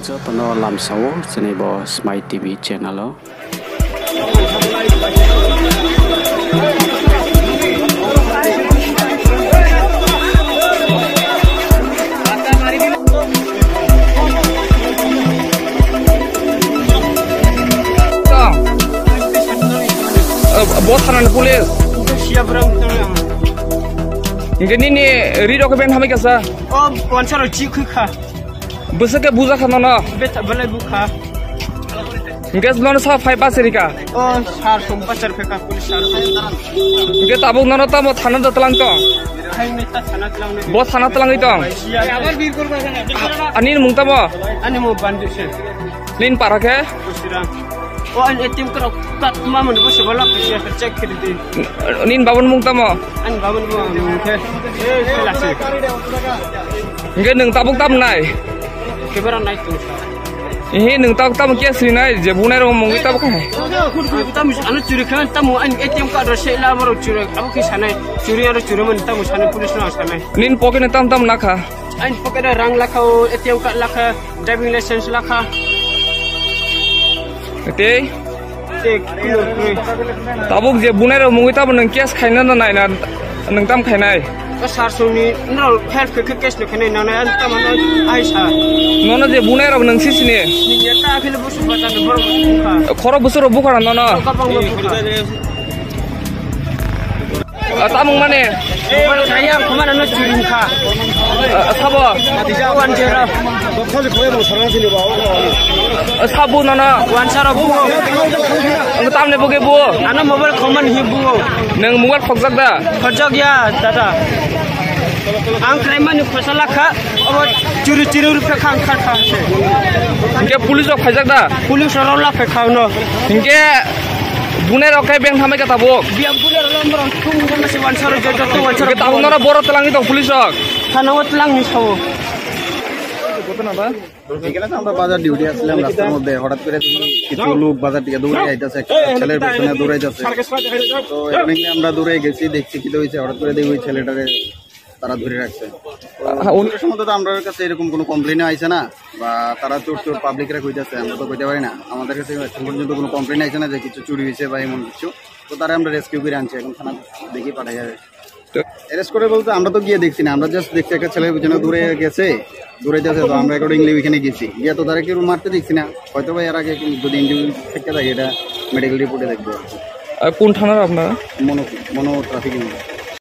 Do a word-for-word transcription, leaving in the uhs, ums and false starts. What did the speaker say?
Joto no lamsao chini bo Smai T V channel o. Bo thana ni police. Hingke nini ri rok khe beng hamai kasa. O, wansa rok chih khui kha. Bwswk khe buja kha nono? Beta belai bukha. Hingke nono sa phai bachari ka? O, sir song bachar phaikha, police sir. Hingke tabuk nono tamo thana da tlang tong? Hai meta thana tlang nai. Bo thana tlangwi tong? Ani mung tamo? Ani mung Bandu se. Nini para khe? Kusirang. O, ani A T M card, card ma mani bo se bo lak khe check khe di. Nini babun mung tamo? Ani babun mung khe. Eh, khe lasi. Hingke nwng tabuk tam nai? Kebera nai tong sa. Ihi, nwng tabuk tamo case rinai, je bunai rok mungwi tabuk khe. Tamo ano churi khe, tamo ani A T M card rok se la, abo rok churi, abo khe sanai, churi aro churi mani tamo sanai police no sanai. Nini pocket ni tam tam nakha? Ani pocket rang lakha, o A T M card lakha, driving license lakha. Tei? Tei, kuno kroi. Tabuk je bunai rok mungwi tamo nwng case khaina na nai na, nwng tam khainai? O sir song ni, nrok help khe, khe case no khainai, nang nai, ani tamo no, ai sa. Nono je bunai rok nwng sisini? Ni ya ta khele busu bata no borok bukha. Khoro busu rok bukha na nono? Kabang no bukha. A, tamung mane? Mobile khaiya, khoma nano churi kha. A, sabo? One zero. A, sabo nono? Wansa rok buo. Ang tamne boge buo? Ano mobile khoma ni hi buo. Nwng mobile khokjak da? Khokjak ya, dada. Ang kraimani phosa lakha, abo churi churi ruphe kha ang kha kha se. Hingke police rok phaijak da? Police rok la phai kha no. Hingke bunai rok khe beng thamai kha tabuk? Biya bunai rok lamborok thung thung se wansa rok joto wansa rok. Hingke tabuk noro boro tlang ni tong police rok? Thana o tlang ni sao. এখানে তো আমরা বাজার ডিউটি আসছিলাম, রাস্তার মধ্যে হঠাৎ করে দেখি কিছু লোক বাজার থেকে দৌড়ে আইতাছে, একটা ছেলের পেছনে দৌড়াইতেছে। তো এখানে আমরা দৌড়ে গেছি, দেখছি কি হয়েছে, হঠাৎ করে দেখি ওই ছেলেটারে তারা ধরে রাখছে। তো হ্যাঁ, উনি ওদের সম্বন্ধে তো আমরার কাছে এরকম কোনো কমপ্লেনও আইছে না, বা তারা চোর চোর পাবলিকরা কইতাছে, আমরা তো কইতে পারি না। আমাদের কাছে এখন পর্যন্ত কোনো কমপ্লেন আইছে না যে কিছু চুরি হয়েছে বা এমন কিছু। তো তারা আমরা রেস্কিউ করে আনছি, এখন থানা দেখি পাঠাই যাবে। তো অ্যারেস্ট করে বলতে আমরা তো গিয়ে দেখছি না, আমরা জাস্ট দেখছি একটা ছেলে পিছনে দৌড়ে গেছে, দৌড়াইতেছে, তো আমরা অ্যাকর্ডিংলি ওইখানে গেছি, গিয়ে তো তারা কেউ মারতে দেখছি না। হয়তো বা এর আগে যদি ইনজুরি থেকে থাকে, এটা মেডিকেল রিপোর্টে দেখবো আর কি। আর কোন থানার আপনারা? মনো, মনো ট্রাফিক ইউনিট।